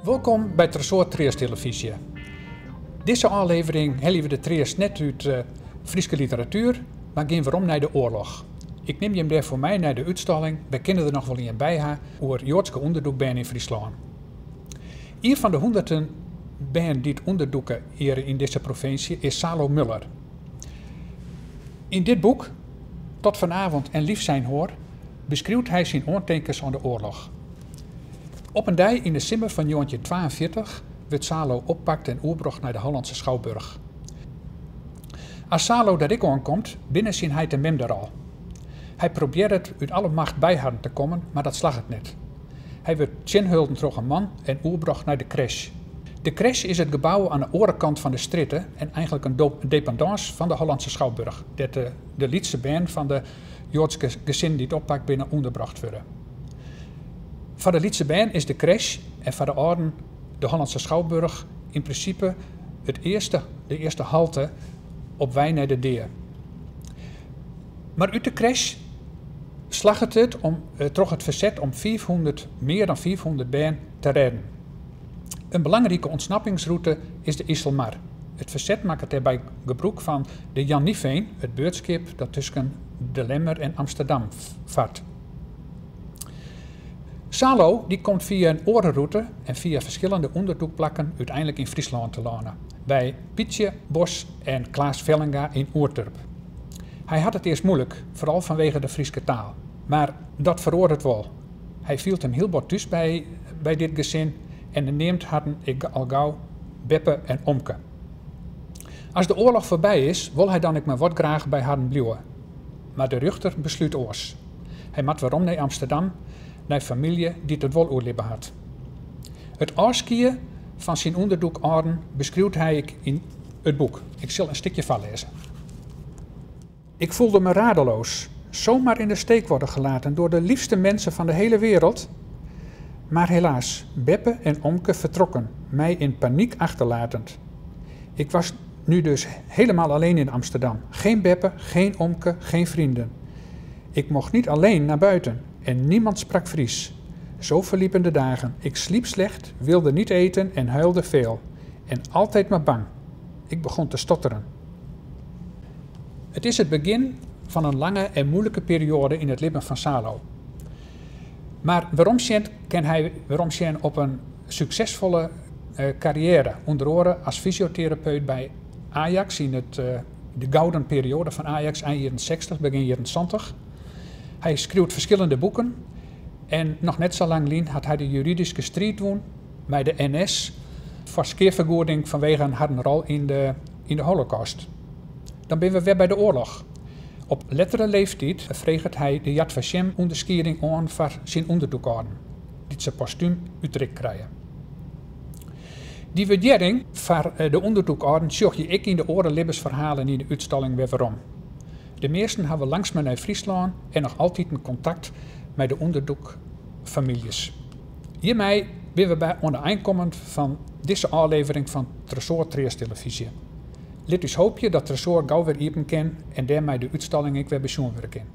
Wolkom by Tresoar Treast Televyzje. Dizze ôflevering helje we de treast net út Fryske literatuer, mar gean werom nei de oarloch. Ik nim jim dêrfoar mei nei de útstalling Wy kinne der noch wol ien by ha oer Joadske ûnderdûkbern yn Fryslân. Ien fan de hûnderten bern dy't ûnderdûke hjir yn dizze provinsje is Salo Muller. Yn dit boek, Tot vanavond en lief zijn hoor, beskriuwt hy syn oantinkens oan de oarloch. Op in dei yn de simmer fan njoggentjintwaenfjirtich wurdt Salo oppakt en oerbrocht nei de Hollandse Schouwburg. As Salo dêr ek oankomt, binne syn heit en mem der al. Hy probearret út alle macht by harren te kommen, mar dat slagget net. Hy wurdt tsjinholden troch in man en oerbrocht nei de kresj. De kresj is it gebou oan de oare kant fan de strjitte en eigentlik in dependâns fan de Hollandse Schouwburg, dêr't de de lytse bern fan de Joadske gesinnen dy't oppakt binne ûnderbrocht wurde. Foar de lytse bern is de kresj en foar de âlden de Hollandse Schouwburg yn prinsipe it earste de earste halte op wei nei de dea. Mar út de kresj slagget it om troch it ferset om 500 mear dan 500 bern te rêden. In belangrike ûntsnappingsrûte is de Iselmar. It ferset makket dêrby gebrûk fan de Jan Nieveen, it beurtskip dat tusken De Lemmer en Amsterdam fart. Salo dy komt fia in oare rûte en fia ferskillende ûnderdûkplakken úteinlik yn Fryslân telâne, by Pietsje Bos en Klaas Vellinga yn Oerterp. Hy hat it earst muoilik, foaral fanwege de Fryske taal. Mar dat feroaret wol. Hy fielt him hiel bot thús by by dit gesin en neamt harren ek al gau beppe en omke. As de oarloch foarby is, wol hy dan ek mar wat graach by harren bliuwe. Mar de rjochter beslút oars. Hy moat werom nei Amsterdam, nei famylje dy't it wol oerlibbe hat. It ôfskie fan syn ûnderdûkâlden beskriuwt hy ek yn it boek. Ik sil in stikje foarlêze. Ik voelde me radeloos. Zomaar in de steek worden gelaten door de liefste mensen van de hele wereld? Maar helaas, Beppe en Omke vertrokken, mij in paniek achterlatend. Ik was nu dus helemaal alleen in Amsterdam. Geen Beppe, geen Omke, geen vrienden. Ik mocht niet alleen naar buiten en niemand sprak Fries. Zo verliepen de dagen. Ik sliep slecht, wilde niet eten en huilde veel. En altijd maar bang. Ik begon te stotteren. It is it begjin fan in lange en muoilike perioade yn it libben fan Salo. Mar weromsjend kin hy weromsjen op in suksesfolle karriêre, ûnder oare as fysioterapeut by Ajax yn it de gouden perioade fan Ajax ein jierren sechstich, begjin jierren santich. Hy skriuwt ferskillende boeken en noch net sa lang lyn hat hy de juridyske striid wûn mei de NS foar skeafergoeding fanwegen harren rol yn de yn de Holocaust. Dan binne we wer by de oarloch. Op lettere leeftiid freget hy de Yad Vashem-ûnderskieding oan foar syn ûnderdûkâlden, dy't se postúm útrikt krije. Dy wurdearring foar de ûnderdûkâlden sjoch je ek yn de oare libbensferhalen yn de útstalling wer werom. De measten hawwe langstme nei Fryslân en noch altiten kontakt mei de ûnderdûkfamyljes. Hjirmei binne we by oan de ein kommen fan dizze ôflevering fan Tresoar Treast Televyzje. Lit ús hoopje dat Tresoar gau wer iepen kin en dêrmei de útstalling ek wer besjoen wurde kin.